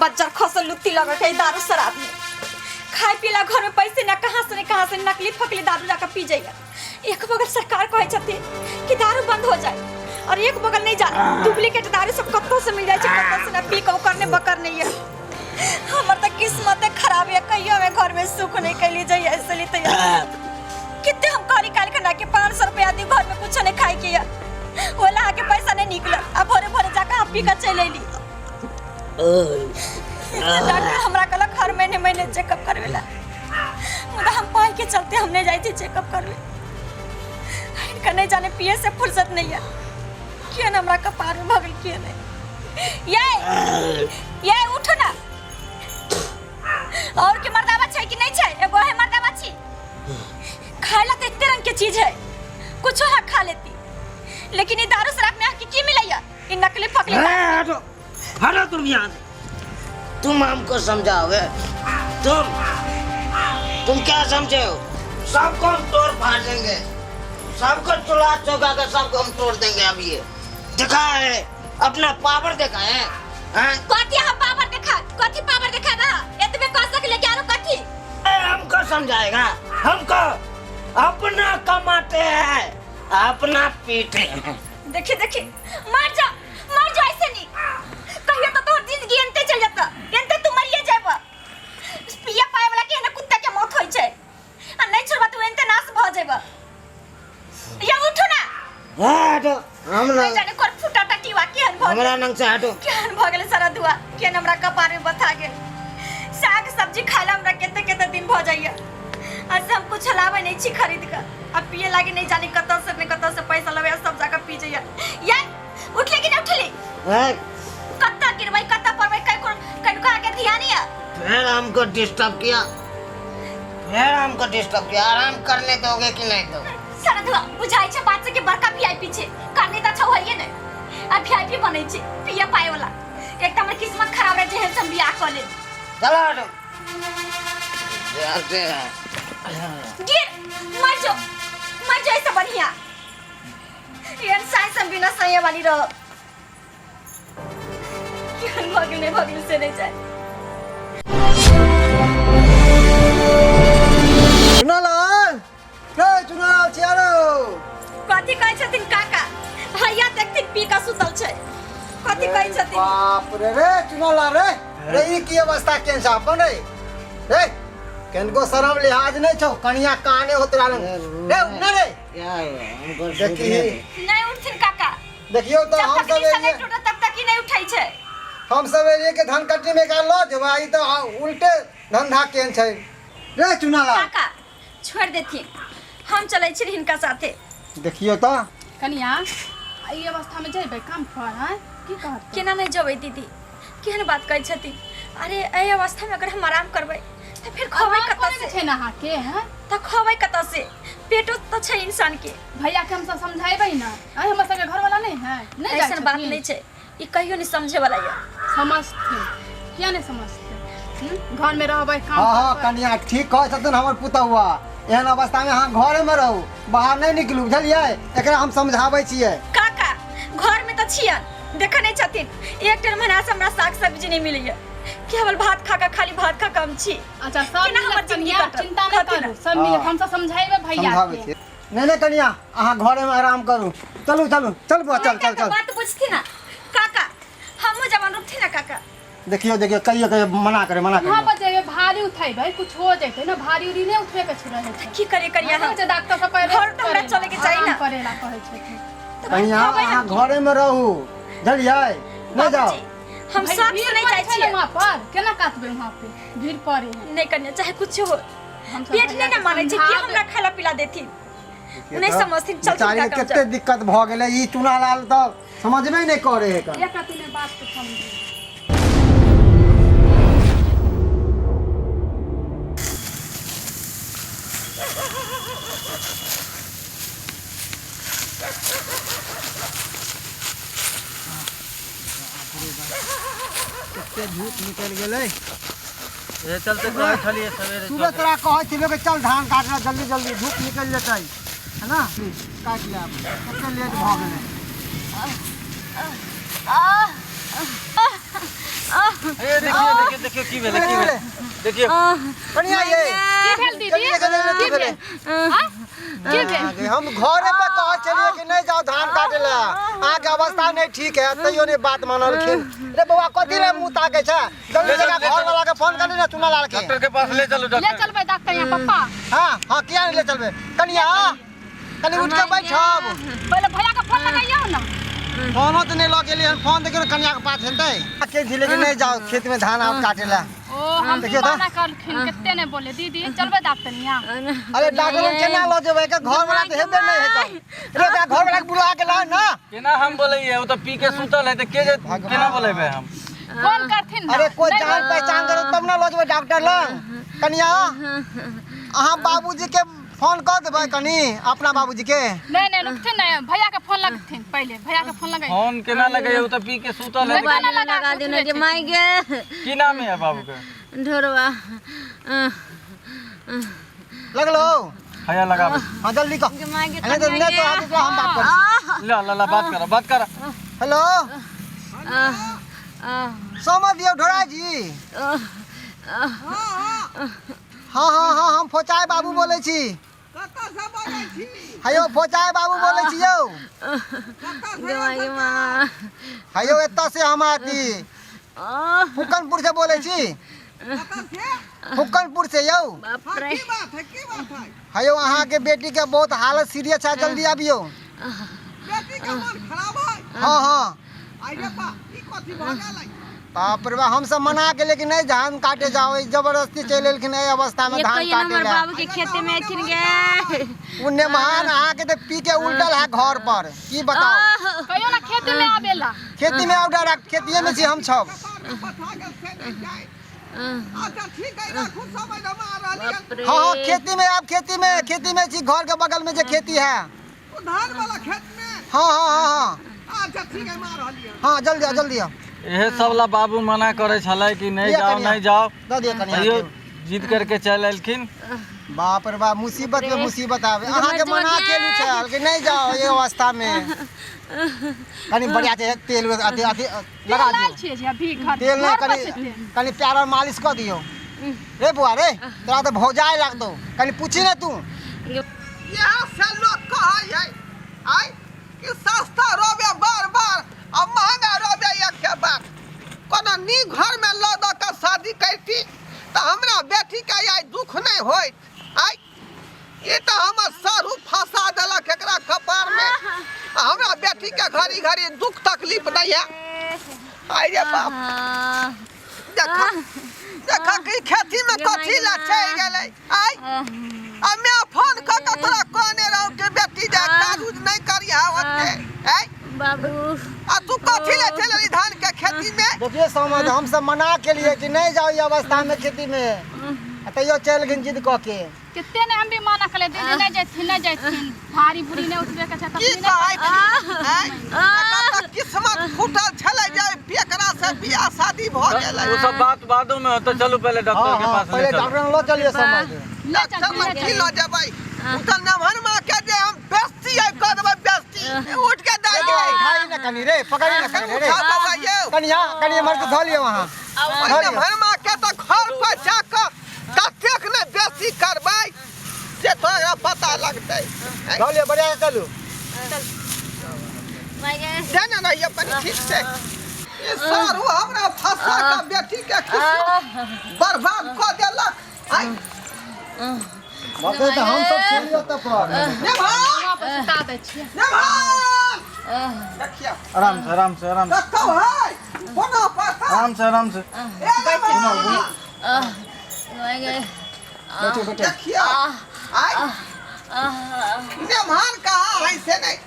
बच्चा खसल लुत्ती लगल है दारू शराब में। खाए पीला घर में पैसे ना, कहाँ से ने कहाँ से नकली फकली दारू जाकर पी जाइए। एक बगल सरकार कहै छथिन कि दारू बंद हो जाए और एक बगल नहीं जाने डुप्लीकेट दारू सब कतौ से मिल जाए छै, कतौ से ना पी के ओकर ने बकर नहीं है। हमर तऽ किस्मते खराब है, कहियो हमें घर में सुख नहीं कैली जाइए। ऐसे लिए तो कितने हम कहली काल्हि खना के 500 रुपया दी, घर में कुछ नहीं खाए के है, ओला आके पैसा नहीं निकल, आ भोरे भोरे जाकर हम पी के चलि अयली। डॉक्टर हमरा कहलक हर महीने महीने चेकअप करबे ला, मुदा हम पाई के चलते हम नहीं जाइ छी चेकअप करबे। इनका नहीं जाने पिए से फुर्सत नहीं है, किया ना हमरा कपार में भगल किया नहीं। ये ये उठ ना, और के मर्दावा छै कि नहीं छै? एगो है मर्दावा छी। खाए ला तो इतने रंग के चीज है, कुछो हाँ खा लेती, लेकिन ये दारू शराब में आके की मिलैया? ये नकली फकली। ए, हटो हटो तुम यहाँ से। तुम हमको समझाओगे? तुम तुम क्या समझे हो? सबको हम तोड़ फाड़ देंगे, सबको चुला चौका के सबको हम तोड़ देंगे। अब ये दिखा है अपना पावर देखा है, हैं? कथी हम पावर देखा? कथी पावर देखा बा? एतबे कह सकले कि आरो कथी? ए, हमको समझाएगा? हमको अपना कमाते हैं, अपना पीते हैं। देखी देखी, मर जा मर जा, ऐसे नहीं कहियो तो तोहर जिंदगी एनते चल जाता, एनते तू मरिए जाबा। पिया पाए वाला के ना कुत्ता के मौत होई छै, आ नहीं छोड़बा तू एनते नाश भ जाबा। या उठो ना। हाँ, हटो हम नहीं ना जाने कोन फूटा टटीवा केहन भ हमरा नंग से हटो। केहन भ गेलै सारा धुआ, केहन हमरा कपार में बथा गेल। साग सब्जी खाए ला हमरा कते कते दिन भ जाइया, आ से हम कुछ लाबै नहीं छी खरीद के, आ पिए लागे नहीं जाने कतऽ से ने कतऽ से पैसा लबै, आ सब जाके पी जाइया। या उठले कि नहीं उठले? हैं? कतऽ गिरबै कतऽ पड़बै कहीं कहीं अहाँके ध्यान या? फिर हमको डिस्टर्ब किया, फिर हमको डिस्टर्ब किया। आराम करने दोगे कि नहीं दोगे? सारा धुआ बुझाइ छै बात से कि बड़का वीआईपी छै, करने तऽ अच्छा होइए ने, आ वीआईपी बनै छै पिए पाए वाला। एक तऽ हमर किस्मत खराब रहै छै, हम बियाह कऽ लेब। चलो हटो जाते हैं। गिर मर जो मर जो, ऐसे बढ़िया एहन साइ सब बिना सही वाली रह। केहन भऽ गेल नहि भऽ गेल से नहि जाय। चुनालाल रे, चुनालाल छियारो। कथी कहै छथिन काका? भैया देखथिन पी कऽ सुतल छै। कथी कहै छथिन? बाप रे रे चुनालाल रे रे, ई की अवस्था केन छै अपन रे रे? केनको शरम लिहाज नहीं छौ, कनिया काने होत रहल रे, उठ ना रे। क्या हुआ हमको? देखी। नहीं उठथिन काका। देखियो तो जब हम तक सब निशा नहीं एलिए टूटत तब तक ही नहीं उठै छै। हम सब एलिए के धान कटनी में का लऽ जेबै, ई तो उल्टे धंधा केन छै रे चुनालाल। काका छोड़ देथिन, हम चलै छी हिनका साथे। देखियो तो कनिया, ई अवस्था में जेबै काम पर आँय? की कहत? केना नहीं जेबै दीदी? केहन बात कहै छथिन? अरे एहि अवस्था में अगर हम आराम करबै तऽ फेर खबै आराम कतऽ करैके से? छै ने अहाँके हैं? तऽ खबै कतऽ से? पेटो तऽ छै इंसान के। भैया के हमसब समझेबै ने आँय? हमर सबके घरवाला नहि है, नहि जाइ ऐसन बात छथिन? नहीं छै, ई कहियो नहीं समझे वाला ये। समझथिन, किया नहि समझथिन? हम्म? घर में रहबै काम हाँ हाँ करबै। कनिया ठीक कहै छथिन हमर पुतहुआ, एहन अवस्था में अहाँ घरे में रहू, बाहर नहीं निकलू, बुझलियै? एकरा हम समझाबै छियै। काका घर में तऽ छियन, देखै नहीं छथिन एक डेढ़ महीना से हमरा साग सब्जी नहीं मिलैया, केवल भात खा के, खाली भात खा के हम छी। अच्छा सब केना हमर मिलत जिंदगी कनिया, कटत? चिंता नहि कथी करू, ने? सब मिलत। हाँ। हमसब समझेबै भैया समझाबै के। छियै। नहीं नहीं कनिया, अहाँ घरे में आराम करू, चलू चलू चल बुआ, चल चल काका चल। बात बुझथि ना काका, हमहूँ जवान रुकथि ना काका। देखियो देखियो, कहियो कहियो मना करे मना वहाँ करे। पर जेबै भारी उठेबै, कुछ हो जेतै ने, भारी उरी नहि उठबे के रहै छै। की करे करिया हम? छै डॉक्टर सब पहिले घर तऽ हमरा चले के चाही ना। आराम करेला कहै छथिन। तऽ कनिया खबै हम अहाँ की? घरे में रहू, बुझलियै? नहीं जाओ। बाबूजी, हम भाई, शौक भीड़ से नहीं पड़ै जाइ छै ने छियै। वहाँ पर केना काटबै? वहाँ पे भीड़ पड़े है। नहीं कन्या, चाहे कुछ हो, हमसब पेट भैया नहीं ना के मानै छै कि समझाबै। हमरा खाना पिला देथिन, नहीं तऽ समझथिन। चल बेचारी के कते दिक्कत भऽ गेलै, ई चुनालाल तऽ समझबे नहि करे है एकर। एक रति नहि बात के समझै। कते धूप निकलि गेलै। ए चलते कहै छलियै सवेरे। सुबह तोरा कहै छलियौ कि चल धान काट ले जल्दी जल्दी, धूप निकलि जेतै, है ना? काटि ले आब, कते लेट भऽ गेलै। ए देखियो देखियो देखियो की भेलै की भेलै देखियो कनिया ये की भेल दीदी चलिए, चलिए, की की भेलै? भेल आँय? की भेल अरे, हम घरे पे कहै छलियै कि नहि जाउ धान काटे लए अहाँके अवस्था नहि ठीक है तैयो नहि बात मानलखिन रे बौआ कथी रे मुँह ताकै छै जल्दी जगह घर वाला के फोन करी ने चुना लाल के डॉक्टर के पास ले चलू ले डॉक्टर चलबै डॉक्टर यहाँ पप्पा हाँ हाँ किया नहीं ले चलबे कनिया कनि उठ के बैठब पहिले भैया के फोन लगाइयो ना फोनो तऽ नहि लऽ गेलियै हन फोन देखियौ ने कनिया के पास हेतै के झिले कि नहि जाउ खेत में धान आब काटे लए ओ हम देखियौ तऽ। मना करलखिन कते नहि बोले दीदी चलबै डॉक्टर यहाँ अरे डॉक्टर लग केना लऽ जेबै एकर घर वाला तऽ हेबे नहि हेतै रे ओकरा घर वाला के बुला के लाउ ना केना हम बोलैये ओ तऽ पी के सुतल है तऽ के जे केना बोलेबै हम फोन करथिन ना अरे कोई नहीं जान पहचान करो तब ना लऽ जेबै डॉक्टर लग कनिया अहाँ बाबूजी के फोन कऽ देबै कनि अपना बाबूजी के नहीं नहीं रुकथिन नहीं भैया के फोन लगथिन पहले भैया के फोन लगाइए फोन केना लगैये ओ तऽ पी के सुतल है केना लगा लगा देने के माय गे की नाम है बाबू के ढोरवा लगलो हैया लगाबै हाँ जल्दी कह गे माय गे नहीं तो नहीं तो हाथ उठा हम बात कर ला ला ला बात करो बात करो हेलो समझ दियौ ढोरा जी हाँ हाँ हाँ हम फोचाय बाबू बोलै छी हयो फोचाय बाबू बोलै छी यौ गे माय गे माँ हयो एतऽ से हम अथी फुकनपुर से बोलै छी फुकनपुर से यौ बाप रे हयो अहाँके बेटी के बहुत हालत सीरियस है जल्दी आबियौ हाँ हाँ बाप रे बाप हमसब मना के लेकिन नहीं धान काटे जाओ ई जबरदस्ती चलि एलखिन एहि अवस्था में ये धान कहियो काटे हमर ला बाबू के खेते में अथिन गे उ नेमहान अहाँके तऽ पी के उल्टल है घर पर की बताउ कहियो ना खेती में आबेला खेती में आउ डायरेक्ट खेतिए में छी हम सब बाप रे हाँ हाँ खेती में आप खेती में खेती में छी घर के बगल में जे खेती है धान वाला खेत में हाँ हाँ हाँ हाँ अच्छा ठीक है मार रहलियै हाँ जल्दी आओ जल्दी आओ इहे सब ला बाबू मना करे छलै कि नहीं लिअ जाओ कनिया। नहीं जाओ दऽ दिअ कनिया तैयो के। जिद करके चलि एलखिन बाप रे बाप मुसीबत पे मुसीबत आवे अहाँ के मना केलू छल कि नहीं जाओ ये अवस्था में कनी बढ़िया छै तेल वेल अथी अथी लगा तेल लाल दियौ छियै जे अभी घर तेल नहीं घर पर कनी छै तेल। कनी प्यार मालिश कऽ दियौ रे बुआ रे तोरा तऽ भौजाए लागतौ कनी पूछी ने तू इएह से लोक कहै है आइ कि सस्ता रोबे बार बार आ महंगा रोबे एके बार। कोनो नीक घरमे लऽ दऽ कऽ शादी करती तऽ हमरा बेटीके आइ दुख नहि होइत। आइ ई तऽ हमर सारू फंसा देलक एकरा कपारमे आ हमरा बेटीके घड़ी घड़ी दुख तकलीफ नहि है। आइ रे बाप, देख देख कि खेतीमे कथी लए चलि गेलै। आइ आ मैं फोन कऽ के तोरा कहने रहौ कि बेटी जा काज उज नहि करिहा ओते। आइ बाबू आ तू कथी लए चलि एली धान के खेती में? देखिए समझ हम सब मना के लिए कि नहीं जाओ ये अवस्था में खेती में, आ तैयो चलि गेल जिद कऽ के। कते ने हम भी मना कले दीदी नहीं जैथिन नहीं जैथिन, भारी बुरी नहीं उठबे के छै की तखनी कहै छी? आँय? एकर तऽ किस्मत फूटल छलै जे बेकरा से बियाह शादी भऽ गेलै। ओ सब बात बादो में होतै, चलू पहले डॉक्टर हाँ के हाँ पास ले पहले चलू। डॉक्टर लऽ चलिए समझ। ले चल, डॉक्टर लग ले की चल। लऽ जेबै? ओ तऽ नमहर माँ के जे हम बेस्ती आइ कऽ देबै बेस्ती। उठ के दे रे, गे। उठाई ना कनी रे, पकड़ी ना कनी रे। उठा बौआ यौ। कनी यहाँ, कनी एम्हर से धऽ लियौ अहाँ। ओहि धऽ लियौ। नमहर माँ के तऽ घर पर जा कऽ ततेक ने बेसी करबै से तोरा पता लगतै। धऽ लियौ, बढ़िया से चलू। देने रहियै कनी ठीक से। ई सारू हमरा फंसा कऽ बेटी के किस्मत बर्बाद कऽ देलक। आइ बाप रे, तऽ हम सब छलियौ तऽ पर। नेभान! वहाँ पर सुता दै छियै। नेभान! देखियौ। आराम से आराम से आराम से। कतौ है? कोनो पता? आराम से आराम से। ए नेभान! बैठो बैठो। देखियौ। आइ नेभान कहाँ है से नहीं।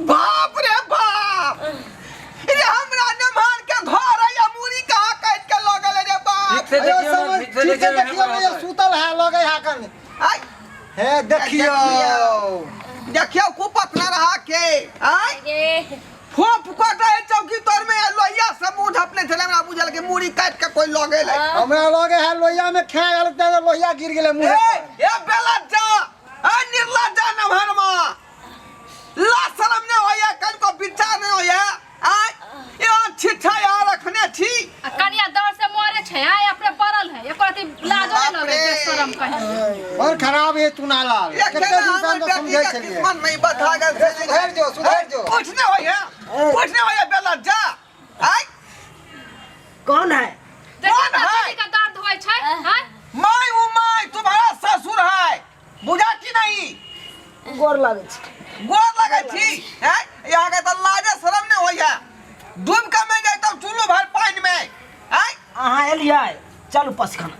बाप रे बाप, रे हमरा नेभान के घर है या मूड़ी कहाँ काटि के लऽ गेलै रे बाप। ठीक से अयो देखियौ ना, समझ, ठीक से ठीक से देखियौ ना, देखियौ ना, ये सुतल है लगे है कन। आइ हे देखियौ। देखियौ कुपत न रहा के। आइ फोप कटै है चौकी तर में लोहिया से मुंह झपने छलै, हमरा बुझल कि मूड़ी काटि के कोई लऽ गेलै। हमरा लगे है लोहिया में खा गेल त लोहिया गिर गेलै मुंह। ए ए बेलज्जा, ए निर्लज्जा नभरमा, ला शरम नहीं होया, कनको विचार नहीं होया। आय ये चुना लाल। ये कते केना दिन से हमर हम बेटी समझै के छलियै। किस्मत में ई बता गेल रे सुधरि जो, सुधरि जो। उठने होय है, उठने होय है बेला जा आय। कौन है? देखियौ कौन ने है? बेटी के दर्द होइ छै हैं? My oh my तुम्हारा ससुर है, बुझा कि नहीं? गोर लागै छी। गोर लगे छी हैं? यहाँ के तो लाजे शर्म नहीं होय है, डूब के मैं जाए तब चुल्लू भर पानी में आय। अहाँ एलियै, चलू पसखाना।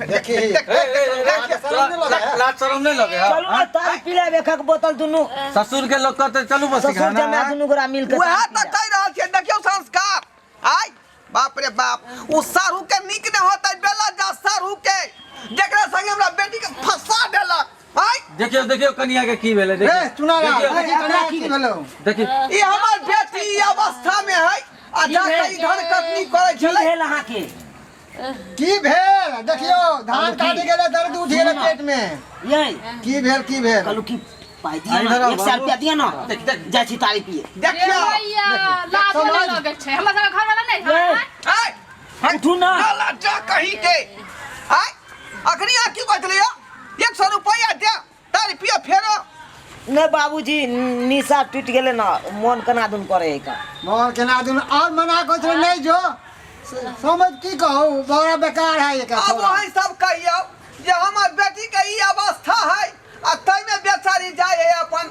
देखी। देख, देख, देख, देख, देख। शरम नहि लगै है? लाज शरम नहीं लगे है? चलू ने तारी पिलाब एक एक बोतल दुनू। ससुर के लोग कहते चलू बस ससुर खाना। जमाय दुनू गोरा मिल के वएह तारी तऽ पिलाब। कहि रहल छियै, देखियौ संस्कार आय। बाप रे बाप, ओ सारू के नीक नहि होतै बेला जा सारू के, जेकरा संगे हमरा बेटी के फंसा देलक आय। देखियो देखियो कनिया के की भेलै। रे देखियो चुना लाल, देखियो, देखी कनिया की भेलौ। देखियो ई हमर बेटी ई अवस्था में है आ की जा के भेल? ई धन कटनी करै की छलै। भेल अहाँके? की भेल? देखियो धान काटि गेलै, दर्द उठि गेलै पेट में। यै की भेल, की भेल? कहलू कि पाइ दिअ इधर ने, आउ 1 सए बाबू। रुपया दिअ ने, देख देख जाइ छी तारी पिए। देखियौ भैया लाज नहि लगै छै, हमर सबके घरवाला नहि है? यै। आय उठू ने। बेला जा कहीं के आय। अखनी अहाँ की कहै छलियै? 100 रुपैआ दे तारी पिए फेरो। नहि बाबूजी, निशा टूटि गेलै ने, मोन केना दुन करै है का। मोन केना दुन और मना करै छलै नहि जो समझ की कहू, बड़ा बेकार है एकर आब छौड़ा। वही सब कहियौ जे हमर बेटी के ई अवस्था है आ ताहिमे बेचारी जाइ है अपन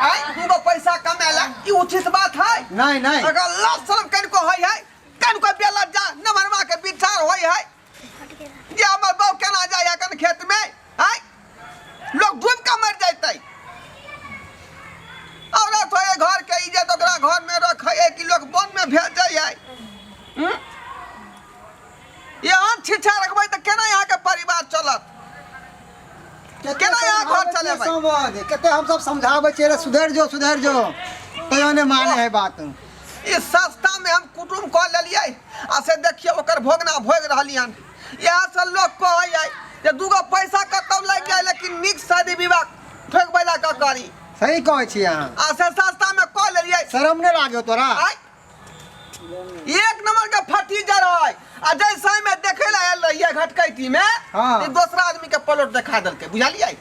आय दूगो पैसा कमाए ला, ई उचित बात है? नहीं नहीं। अगर लाज शरम कनिको होइ है, कनिको बेला जा नमरमा के विचार होइ है जे हमर बहू केना जाइ है कन खेत में आय, लोग डूब के मर जैतै। औरत होय घर के इज्जत ओकरा घर में रखै है कि लोग वन में भेजै है? यहाँ छिछा रखबै तऽ केना यहाँ के परिवार चलत? कते केना यहाँ घर समझाबै छियै चलेबै? समझ कते हमसब समझाबै छियै रे सुधरि जो सुधरि जो, तैयो नहि माने है बात। ई सस्ता में हम कुटुम कऽ लेलियै आ से देखियौ ओकर भोगना भोगि रहलियै हन। इएह से लोक कहै है जे दूगो पैसा कतौ लागि जाय लेकिन नीक शादी विवाह ठोकबै ला कऽ करी। सही कहै छी अहाँ। आ से सस्ता में कऽ लेलियै। शरम नहि लागै तोरा? आय एक नंबर के फटीजर है आ जै समय में देखे ला आयल रहियै घटकैती में, हाँ। ई दोसरा आदमी के पलोट देखा देलकै, बुझलियै?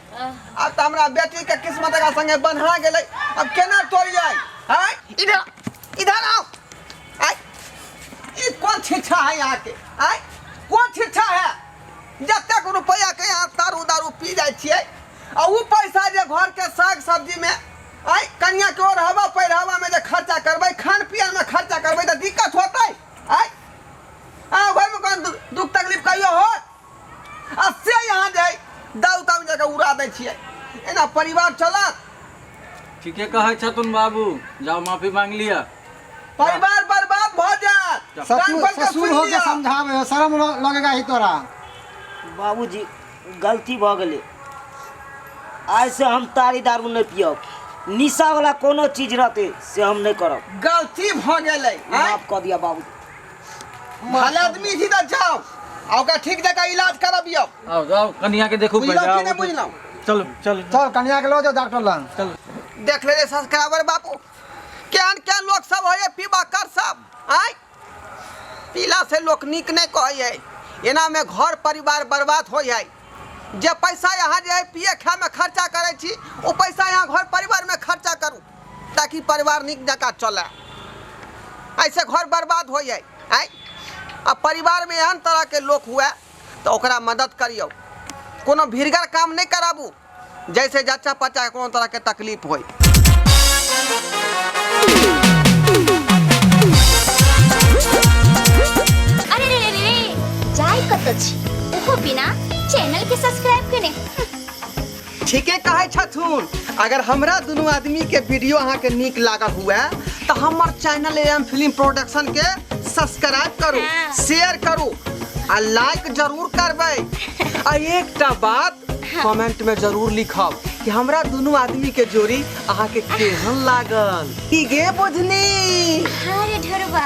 आब तऽ हमरा बेटी के किस्मत एकरा संगे बन्हा गेलै, अब केना तोड़ियै? आय इधर इधर आओ। आय ई कोन छिछा है यहाँ के? आय कोन छिछा है? जतेक रुपैआ के यहाँ दारू दारू पी जाइ छियै आ उ पैसा जे घर के साग सब्जी में आय कनिया के ओढ़ावा पहिरावा में जे खर्चा करबै, खान पियन में खर्चा करबै तऽ दिक्कत होतै? आय अहाँ घर में कोन दुख तकलीफ कहियो होत? आ से यहाँ जे है दारू तारू जाके उड़ा दै छियै, एना परिवार चलत? ठीके कहै छथुन बाबू, जाओ माफी मांग लिअ। परिवार बर्बाद भऽ जायत। कान ससुर खोल के ससुर सुनि हो के लिअ। समझाबै हो, शरम लगेगा ही तोरा। बाबूजी गलती भऽ गेलै, आइ से हम तारी दारू नहि पियब, निशा वाला कोनो चीज रहतै से हम नहि करब। गलती भऽ गेलै आँय? माफ कऽ दिअ बाबूजी। भले आदमी छी तऽ जाउ आ ओकरा ठीक जकाँ इलाज करबियौ। आओ जाओ कनिया के देखू। बुझलहुँ पहिले, कि नहि आओ, बुझलहुँ? चलू चलू चल कनिया के लऽ जाओ डॉक्टर लग। चलू। देख ले रे सब्सक्राइबर बापू, केहन केहन लोक सब होइए पीबा कर सब आँय। पीला से लोक नीक नहि कहै है, एनामे घर परिवार बर्बाद होइ है। जे पैसा यहाँ जे है पिए खाएमे खर्चा करै छी, ओ पैसा यहाँ घर परिवारमे खर्चा करू ताकि परिवार नीक जकाँ चलए। ऐसे घर बर्बाद होइ है आँय। आ परिवारमे एहन तरहके लोक हुए तऽ ओकरा मदद करियौ, कोनो भीड़गर काम नहि कराबू जैसे जच्चा पच्चा के कोनो तरह के तकलीफ होय। अरे रे रे रे, जाय कत छी ओहो बिना चैनल के सब्सक्राइब केने। ठीके कहै छथुन। अगर हमरा दुनू आदमी के वीडियो अहाँ के नीक लागल हुए तऽ हमर चैनल एम फिल्म प्रोडक्शन के सब्सक्राइब करू, हाँ। शेयर करू आ लाइक जरूर करबै। आ एकटा बात कमेंट में जरूर लिखब कि हमरा दुनू आदमी के जोड़ी अहाँ के केहन लागल। की गे बुझनी? हाँ रे ढोरबा।